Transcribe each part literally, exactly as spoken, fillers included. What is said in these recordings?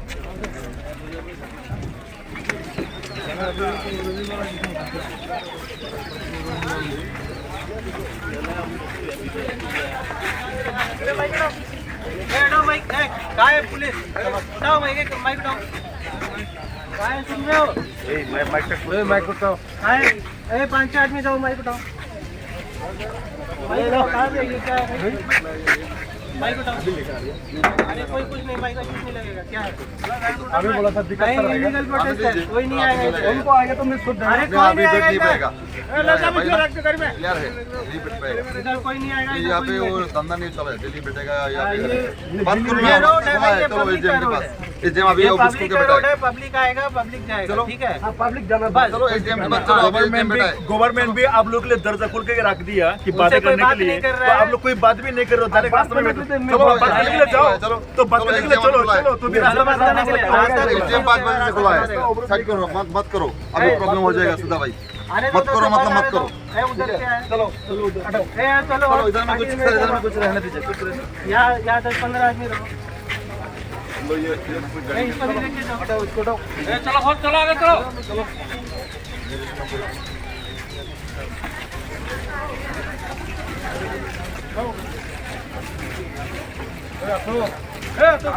ए, हटाओ माइक, ए, कहाँ है पुलिस? हटाओ माइक, एक माइक हटाओ। कहाँ है, सुन रहे हो? ए, माइक, माइक, माइक उठाओ। कहाँ है? ए, पाँच छह आदमी जाओ, माइक उठाओ। माइक उठाओ, कहाँ पे ये क्या है? माइक उठाओ। अरे, कोई कुछ नहीं, माइक का कुछ नहीं लगेगा, क्या है? अभी बोला था, दिक्कत नहीं, कर रहेगा। इलीगल प्रोटेस्ट है, कोई नहीं आएगा इधर। उनको आएगा तो मैं खुद अरे, नहीं, कोई अभी नहीं बैठ आएगा नहीं इधर। पाएगा। ए, ले जा, नहीं, बैठ नहीं, रख दे घर में। क्लियर है, नहीं बैठ पाएगा। इधर कोई नहीं आएगा, ये इधर यहाँ कोई पे नहीं वो आएगा। धंधा नहीं चला है, दिल्ली बैठेगा या हाँ, फिर ये बात करो ये ना, रोड है खुला भाई, है, ये चलो पब्लिक का एजीएम के रोड पास। है। एजीएम अभी ये ये ऑफिस खुल पब्लिक के का बैठा रोड है। है, पब्लिक आएगा, पब्लिक जाएगा, चलो। ठीक है? हाँ, पब्लिक जाना बस। चलो, एजीएम के पास चलो, अभी एजीएम गवर्नमेंट भी, बैठा है। गवर्नमेंट भी आप लोग के लिए दरवाजा खोल के रख दिया कि उनसे बातें कोई करने के बात लिए। नहीं कर तो रहा है। आप लोग कोई बात भी नहीं कर रहे हो, हाँ, direct बात रास्ते में करने के लिए जाओ। चलो, बात करने के लिए चलो, चलो, तो फिर रास्ता में बात करने के लिए, रास्ता में एजीएम पाँच बजे से खुला है। साइड करो, मत, मत करो। अभी प्रॉब्लम हो जाएगा सुधा भाई। आने दो, मत करो, मतलब मत करो। ए, उधर क्या है? चलो, चलो उधर। हटो। ए, चलो, चलो, इधर में कुछ, सर, इधर में कुछ रहने दीजिए, कुछ रहने दीजिए। यहाँ, यहाँ दस पन्द्रह आदमी रहो। लो, ये, ये कोई गाड़ी ए, इसको भी लेके जाओ। हटाओ, इसको हटाओ। ए, चलो, हो, चलो, आगे चलो। चलो। ए, तो,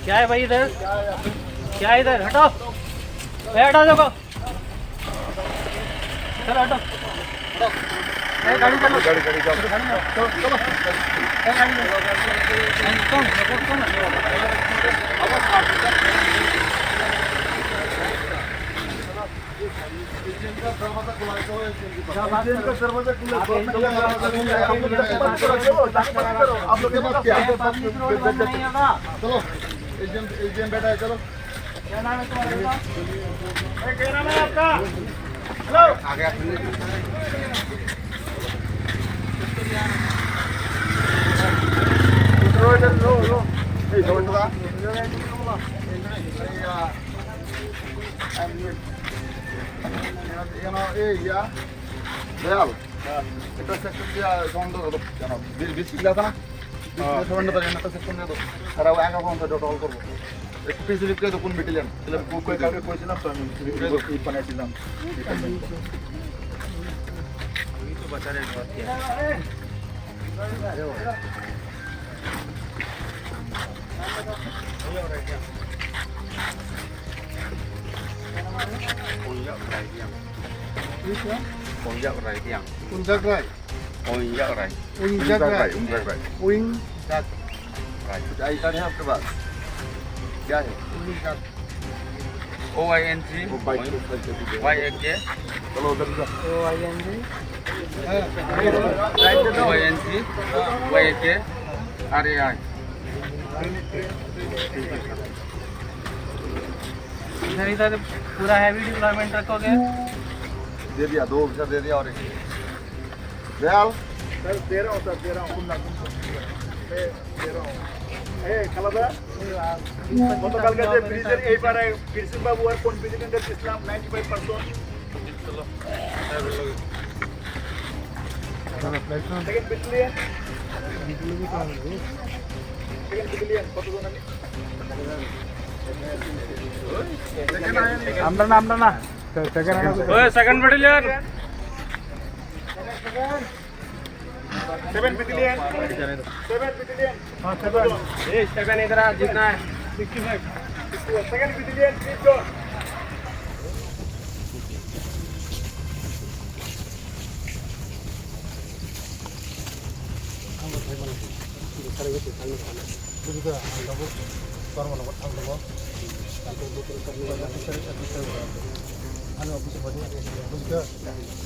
क्या है भाई इधर? क्या है इधर? हटो। ए, हटो देखो। चलो, हटो। ए, गाड़ी चलो। गाड़ी, गाड़ी, चलो। गाड़ी में, चलो, चलो। ए, गाड़ी में। कौन? कौन? आप लोग के पास क्या है? चलो, एजीएम, एजीएम बैठा है, चलो। क्या नाम है तुम्हारा? ए, क्या नाम है आपका? हेलो। आगे आप लो, लो, लो। ए, दौड़ दौड़ा। এখানে এই ইয়া, দেয়াল। একটা সেকশন দিয়া বন্ধ করো, কেন? বি-, বিশ ফিট আছে না? বিশ ফিট আছে, বন্ধ করে, একটা সেকশন দিয়ে দাও। তারা একা বন্ধ, যত হল করবো। একটু পিছু লিখতে তো কোন ব্যাটালিয়ন? তাহলে আমি কই-, কই-, কালকে কইছিলাম তো আমি, এই বানাইছিলাম। Kongjak rai tiang. Kongjak rai. Kongjak rai. Kongjak rai. Kongjak rai. Kongjak rai. Right. Itar hai aapke paas? Kya hai? Kongjak. O I N G. O Y A K. Chalo, udhar jao. O I N G. O I N G. Y A K. R A I. इधर, इधर पूरा heavy deployment रखोगे? दे दिया, दो ऑफिसर दे दिया और एक। दयाल। सर, दे रहा हूँ, सर, दे रहा हूँ। ए, दे रहा हूँ। ए, कालादा, গতকালকে যে ব্রিজের এই পারে ফিরসিং বাবু আর কোন ব্রিজের কাছে ছিলাম, ninety five percent. Second battalion. Second battalion, কতজন আমি? আমরা না, আমরা না। ওই second battalion. Seven battalion. Seven battalion. हाँ, सेवन। ए, सेवन इधर आ, जितना है। Sixty five. Second brigadier, please go. Ani office o phai di, buji kha?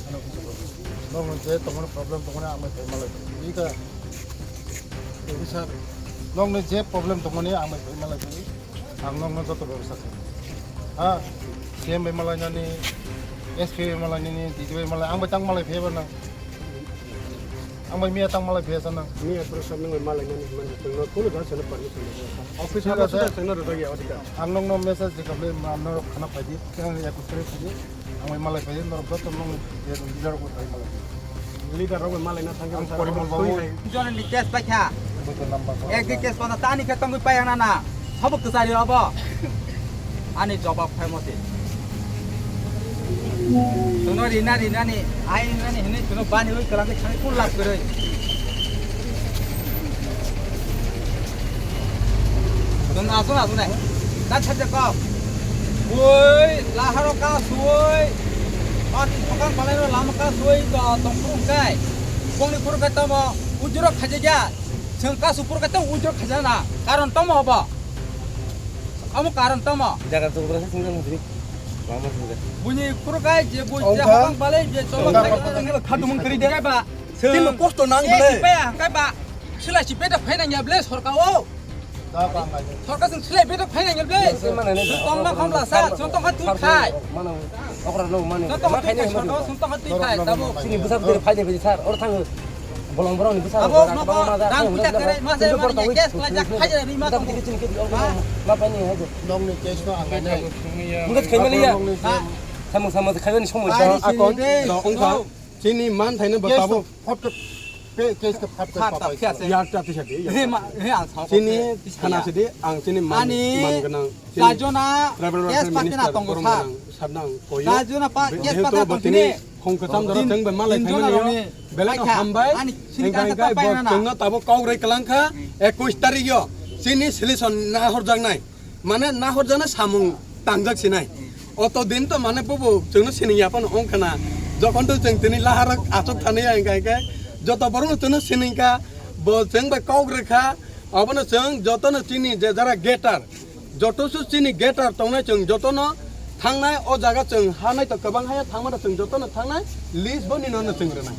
Ani office o phai di. Nokni je tongmani problem tongmani ang bai phai malai. Buji kha? Officer, nokni je problem tongmani ang bai phai malai. Ang nokno joto bebostha khainai. Ha? C M bai malainani, S P bai malainani, D D bai malai, ang bai tang malai phai ba nang. Ang bai miya tang malai phai sa nang. Miya pura sa nang bai malainani hwnmani chwngno kunu da sana permission da. Officer Officer da da sa. Chwngno rwjak ya odika. Ang nokno message rikha ble ma norok khana phai di. Khe ang ekus tarik phai di. Ang bai malai phai di, norok joto nong je leader rok bai malai phai di. Leader rok bai malai na thangkhe ang Porimol babu. Joni ni case paikha. Buto number. Ek di case pana tani khe tongwi payang na na. Sabo kwchari obo. Ani jawab khai moti. Tono rina rina ni, ai rina ni hini tono bani oi kalam khe thani kul lab kwrwi. Dong aso aso nai. Ta chhajak kok. Woi, laharo ka suoi. Pati thokang balai no lama ka suoi to tongkhung kai. Bongni khur kai tamo ujuro khajaja. Chwng ka supur kai tamo ujuro khajana. Karon tamo obo. Amo karon tamo. Jaga chukra se singja mujri. Lama singja. Buni khur kai je bui je hokang balai je cholo kai. Khadum kri de ba. Timo kosto nang bele. Kai ba. Sila si beda phaina ya ble sorka o. Sorkar sing silai betok phaina ngi ble. Tongma khamla sa, joto kha twi khai. Joto kha twi khai, joto kha twi khai, tabo. Sini bwsa bwtwi phaide bai sir, or thang bolong borong ni bwsa. Abo moko rang puja kere, ma se ma ni case khlai jak khai jani ma tong. Ma paini hai. Nokni case no ang nai. Mungkha khaimani ya. Samung samung khaimani somoi. Akon, no, ongkha. Chini man thaino ba tabo. Hot pe case ke phat ke phat papai. Yar ta tisa de. He ma he ang sao. Chini khana se de ang chini man man ganang. Kajona case pakina tongo sa. Sadnang koyo. Kajona pa case pakina tongtini. Khong kacham dara teng ba malai thaimani. Belai no hambai. Engkai engkai bo tengno tabo kok rei kalangkha. Ekwis tarik yo. Chini solution na horjak nai. Mane nahorjana samung tangjak sinai. Oto din to mane bubu chwngno sining ya phano ongkhana. Jokhon to chwng tini lahar achuk thani ya, hingkha hingkhe joto borokno chwngno siningkha, bo chwng bai kok rwkha. Obono chwng jotono chini je jara getar, joto su chini getar tongnai chwng jotono thangnai o jaga chwng hanai to kwbang haya thangmano chwng jotono thangnai list bo nino no chwng rwnai.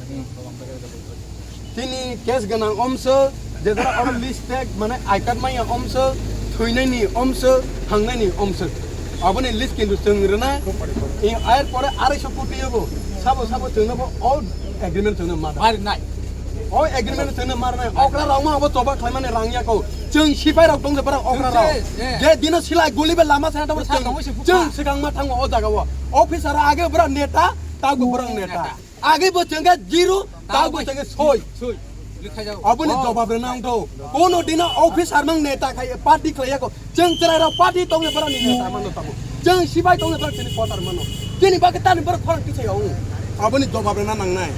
Tini case ganang omso, je jara oro list tag mane I card maya omso, thuinai ni omso, thangnai ni omso. Aboni list kintu chwng rwnai. I ayar pore arai so koti yobo. Sabo sabo chwngno bo all agreement chwngno mana. Mari nai. All agreement chwngno mar nai. Okra rok ma abo choba khlaimani rang ya ko. Chwng sipai rok tong je bara okra rok. Je dino silai guli be lama sana tamo chwng. Chwng sikang ma thango o jaga o. Officer age bra neta, tago bra neta. Age bo chwngkha zero, tao bo chwngkha soi. Soi. Likha jao. Aboni jobab rwna ang tho. Kono dino officer mang neta khai, party khlai yako. Chwng chwrai rok party tongni borok ni neta mano tamo. Chwng sibai tongni borok chini kotor mano. Chini bagwi tani borok khorang kisai yao. Aboni jobab rwna nangnai.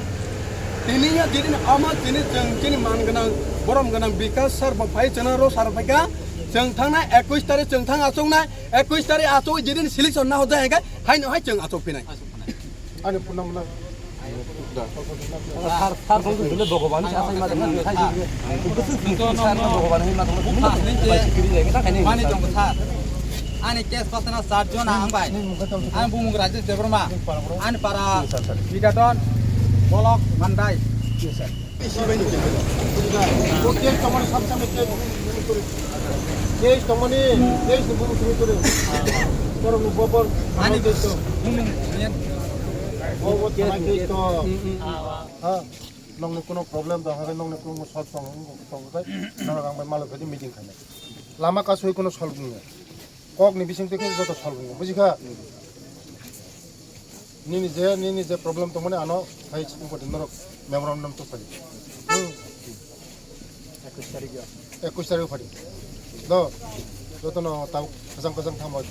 Tini ya dini ama chini chwng chini man gwnang, borom gwnang Bikash sir bo phai chwngno ro sir phaikha. Chwng thangnai ekwis tarik chwng thang achuknai. Ekwis tarik achuk jidin selection na hojai hwnkhe haino hai chwng achuk phinai. Ani phone number lang. Sar, sar, phone tu dulu Bhagwan si asai ma dulu, sai dulu. Itu tu sar na Bhagwan hai ma dulu. Buka ni je. Bai sikiri dai, kita kani. Mani jong sar. Ani case patna sar jona ang bai. Ani bumung Rajesh Debbarma. Ani para Bidaton, Bolok, Mandai. Bo case tongmani sam sam case tongmani case ni bubu simi tore. Borok ni bobor ani case to. Bobor thana case to. Ha, nongni kuno problem tong, ha nongni kuno solve tong, tong kai. Norok ang bai malo kadi meeting khainai. Lama kasui kuno solve wngya. Kok ni bising twi khe joto solve wngya, buji kha? Nini je, nini je problem tongmani ano hai chikung pati norok memorandum to phai. Hmm. Ekwis tarik yo. Ekwis tarik phai. Do, joto no tau kajang kajang thamo.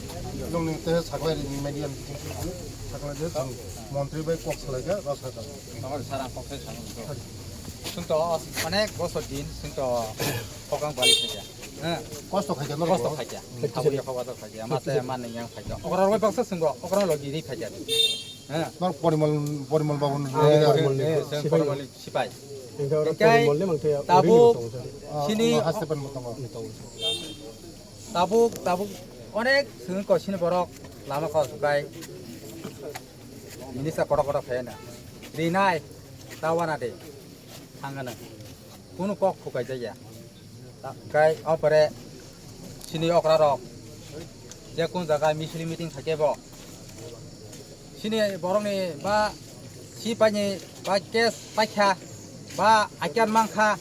Nung ni te saklai ni media ni bising twi saklai de montri bai kok salai kha, ro sa kha. Tongor sara kok sai sa. Sung to onek bosor din, sung to kokang bali kha. Heh. Kosto khaikha norok. Kosto khaikha. Thabo yakho wato khaikha. Mate manni yang khaikha. Okra roi baksa swngo. Okra logi ri khaikha. Heh. Nor Porimol, Porimol babu ni. Heh, heh, heh, Porimol ni sipai. Engkhe oro Porimol ni mangthaya. Tabuk sini haste pen motong. Tabuk, tabuk onek swngo sini borok lama kha sukai. Minister kotor kotor phai na. Rinai, tawana de. Thangana. Kunu kok khukai jaya. Kai opore sini okra rok. Je kun jaga misil meeting thake bo. Sini borokni ba si paini ba case paikha ba akian mankha.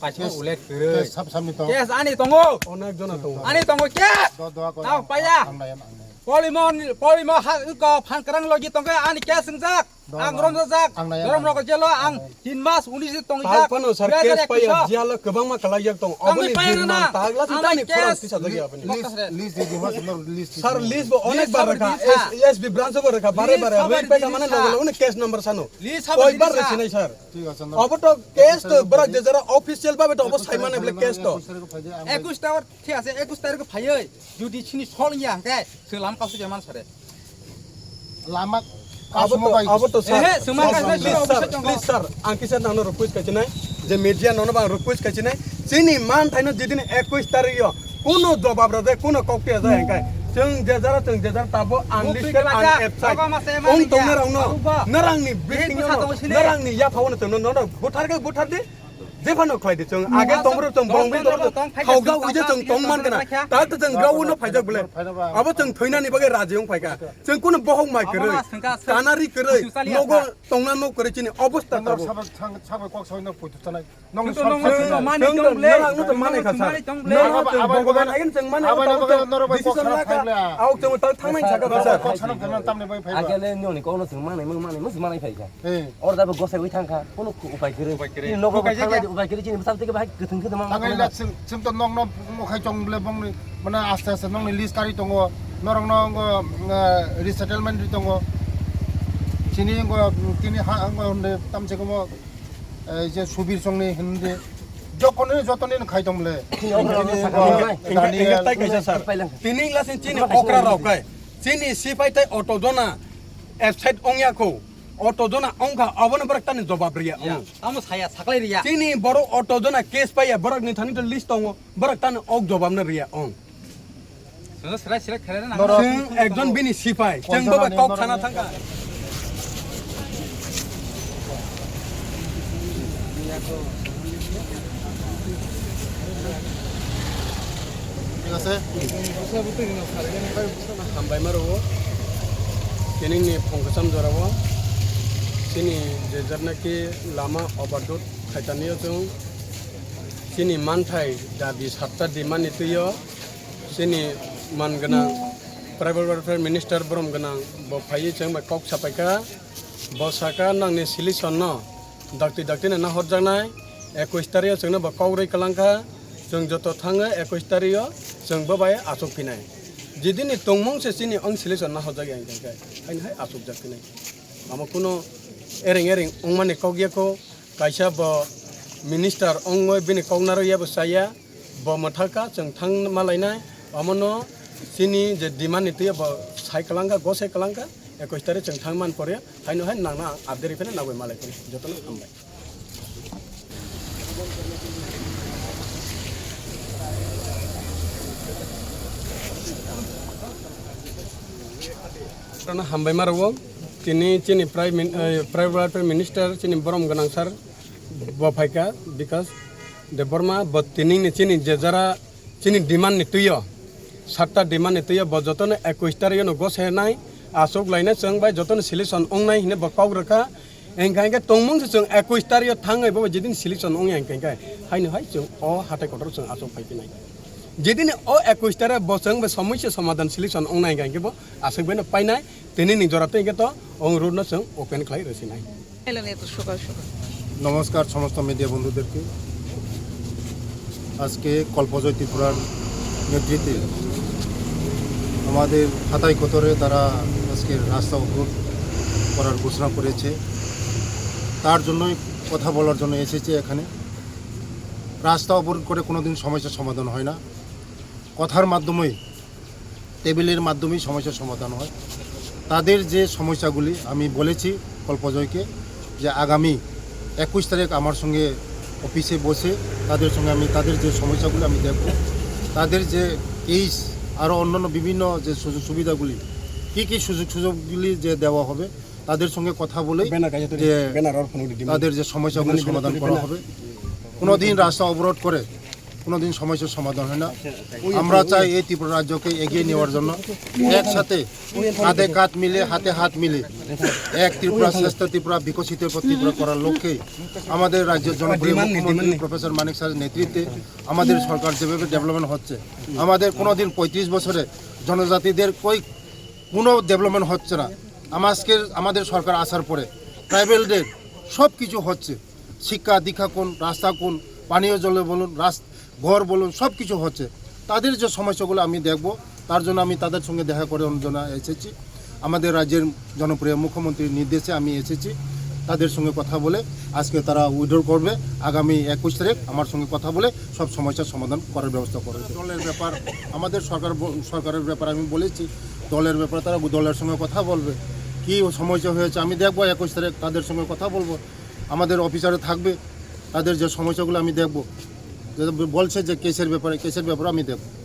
Paismo Case, ulet kwrwi. Case sab samni tong. Case ani tongo. Onek jona tongo. Ani tongo case. Do, doa ko Tao ang, paya. Ang nai, ang nai. Polimo, polimo ha ko phan krang logi tongo ani case wngjak. Ang romjak, ang nai, ang romjak jelo ang tin mas unis tong jak. Tao pano sir case paya jalo kwbangma kalai jak tong. Ang oboni paya birman na. Tagla si Ang tani case. Khorang tisa jagi abani. List, list di, di mas, no, list di. Sir, list bo onek bar rakha. List sabar di sa. S, S B branch bo rakha. Bare bare. List sabar di sa. Rui peka mane logo logo ni case number sano. List sabar di sa. Koi bar rakha nai sir. Thik ase, no. Obo to case to bwrak je jara official babe to obo saimane bole case to. Ekush tarik, thik ase, ekush tarik phaiwi jodi chini sol ya hwnkhe se lam kasu jaman sare. Lama Abo to, abo to sir. Ehe, sumang Sir, kaisa please sir, sir, please sir. Ang kisa nano request kaichinai, je media nono bang request kaichinai. Chini man thaino jidini ekush tarik yo. Kuno jobab rwjak, kuno kok tiyajak hwnkhe. Chwng jejara, chwng jejara tabo unlisted, unabside. Abo ma se mani ya. Ong tongnai rokno, abo ba. Narangni bising yo, narangni yaphao no chwngno nono buthar khe buthar di. Jephano khlai di chwng, age tongmoro chwng bong bini tongmoro hauga uja chwng tong man kana. Ta to chwng grao no phaijak bole. Abo chwng thoinani bagwi raji ong phaika. Chwng kuno bohok mai kwrwi. Tanari kwrwi. Nogo tongna nok kwrwi chini obostha tabo. Sabai kok sabai no puitu chanai. Nong sab mani tong ble. Nang no to mani kha sa. Nang no to Bhagwan agen chwng mani abo to decision la kha. Aok chwng tal thangnai saka sa. Kok sanam kana tamni bai phai. Age le noni kok no chwng mani mung mani mung mani phai kha. Or da bo gosai wi thang kha. Kono upai kwrwi. Upai kwrwi. Nini nogo thang lai upai kwrwi chini bwsam tike bahai kwthwng khe tongma. Tangai la chwng to nong no mokhai chong ble bongni mana aste aste nongni list kari tongo. Norok no ngo resettlement ri tongo. Chini ngo tini ha ngo tamse komo. Ei je Subir songni hindi. Jokoni jotoni khai tong le. Daniel, tai kaisa sir. Tini lasin chini okra rok kai. Chini sipai tai auto jona absent ongya ko. Auto jona ongkha abono bwrwk tani jobab riya ong. Tamo saya saklai riya. Chini borok auto jona case paiya borok ni thani to list tongo. Bwrwk tani ok jobab no riya ong. Chwng ekjon bini sipai, chwng bo bai kok sana thangkha. Thik ase? Hambai ma rwo. Tinini phung kwcham jora o chini je jar naki lama overload khaitani o chwng chini manthai dabi satta di mani twi o. Chini man gwnang tribal welfare minister borom gwnang bo phaiwi chwng bai kok sapai kha. Bo saka nangni solution no dakti dakti no nahorjaknai. Ekush tarik o chwngno bo kok rwi kwlang kha. Chwng joto thangwi ekush tarik o chwng bo bai achuk phinai. Jidini tongmung se chini ong solution nahorjak ya hwnkhe haino hai achukjak phinai. Amo kuno ereng ereng wngmani kok ya kho. Kaisa bo minister ongoi bini kok narwk ya bo chaya, bo mwthaka chwng thang malainai, omono chini je demand ni twi bo sai kwlangkha, go sai kwlangkha, ekush tarik chwng thang man pore, haino hai nangna update rifene nagoi malai phano jotono hambai. Jotono hambai ma rwo, tini chini prime min-, eh, prime welfare minister chini borom gwnang sir. Bo phaikha Bikash Debbarma, bo tinini chini je jara chini demand ni twi o, satta demand ni twi o bo jotono ekush tarik o no gose nai, achuk laina chwng bai jotono solution ong nai hwnwi bo kok rwkha. Hwnkha hwnkhe tongmung se chwng ekush tarik o thangwi bo jedin solution ong ya hwnkha hwnkhe haino hai chwng o hatai kotor chwng achuk phai phinai. Jedin o ekush tarik bo chwng bai somosya somadhan solution ong nai hwnkha hwnkhe bo achuk bai no painai. Tini ni jora tei hwnkhe to ong road no chwng open khlai rwsinai. এলেন এত সকাল সকাল। নমস্কার সমস্ত মিডিয়া বন্ধুদেরকে। আজকে কল্পজয় ত্রিপুরার নেতৃত্বে আমাদের হাতাই কোতরে তারা আজকে রাস্তা অবরোধ করার ঘোষণা করেছে। তার জন্যই কথা বলার জন্য এসেছি এখানে। রাস্তা অবরোধ করে কোনোদিন সমস্যার সমাধান হয় না। কথার মাধ্যমেই, টেবিলের মাধ্যমেই সমস্যার সমাধান হয়। তাদের যে সমস্যাগুলি আমি বলেছি কল্পজয়কে যে আগামী একুশ তারিখ আমার সঙ্গে অফিসে বসে তাদের সঙ্গে আমি তাদের যে সমস্যাগুলি আমি দেখব, তাদের যে কেস, আরও অন্যান্য বিভিন্ন যে সুযোগ সুবিধাগুলি, কী কী সুযোগ সুযোগগুলি যে দেওয়া হবে, তাদের সঙ্গে কথা বলেই ব্যানার কাছে যে ব্যানার আর ফোন উঠে দিন। তাদের যে সমস্যাগুলো ব্যানার সমাধান করা ব্যানার। হবে। কোনোদিন রাস্তা অবরোধ করে কোনোদিন সমস্যার সমাধান হয় না। আমরা চাই এই ত্রিপুরা রাজ্যকে এগিয়ে নেওয়ার জন্য একসাথে কাঁধে কাঁধ মিলে, হাতে হাত মিলে এক ত্রিপুরা, শ্রেষ্ঠ ত্রিপুরা, বিকশিত ত্রিপুরা করার লক্ষ্যে আমাদের রাজ্যের জনপ্রিয় মুখ্যমন্ত্রী প্রফেসর মানিক স্যারের নেতৃত্বে আমাদের সরকার যেভাবে ডেভেলপমেন্ট হচ্ছে, আমাদের কোনোদিন পঁয়ত্রিশ বছরে জনজাতিদের কই কোনো ডেভেলপমেন্ট হচ্ছে না। আমার আজকের, আমাদের সরকার আসার পরে ট্রাইবেলদের সব কিছু হচ্ছে, শিক্ষা দীক্ষা কোন, রাস্তা কোন, পানীয় জলে বলুন, রাস-, ঘর বলুন, সব কিছু হচ্ছে। তাদের যে সমস্যাগুলো আমি দেখব, তার জন্য আমি তাদের সঙ্গে দেখা করে জন্য এসেছি। আমাদের রাজ্যের জনপ্রিয় মুখ্যমন্ত্রীর নির্দেশে আমি এসেছি। তাদের সঙ্গে কথা বলে আজকে তারা উইথড্র করবে। আগামী একুশ তারিখ আমার সঙ্গে কথা বলে সব সমস্যার সমাধান করার ব্যবস্থা করবে। দলের ব্যাপার, আমাদের সরকার ব-, সরকারের ব্যাপার আমি বলেছি, দলের ব্যাপারে তারা দলের সঙ্গে কথা বলবে। কী সমস্যা হয়েছে আমি দেখবো, একুশ তারিখ তাদের সঙ্গে কথা বলবো। আমাদের অফিসারে থাকবে, তাদের যে সমস্যাগুলো আমি দেখবো। যেটা বলছে যে কেসের ব্যাপারে, কেসের ব্যাপারে আমি দেখবো।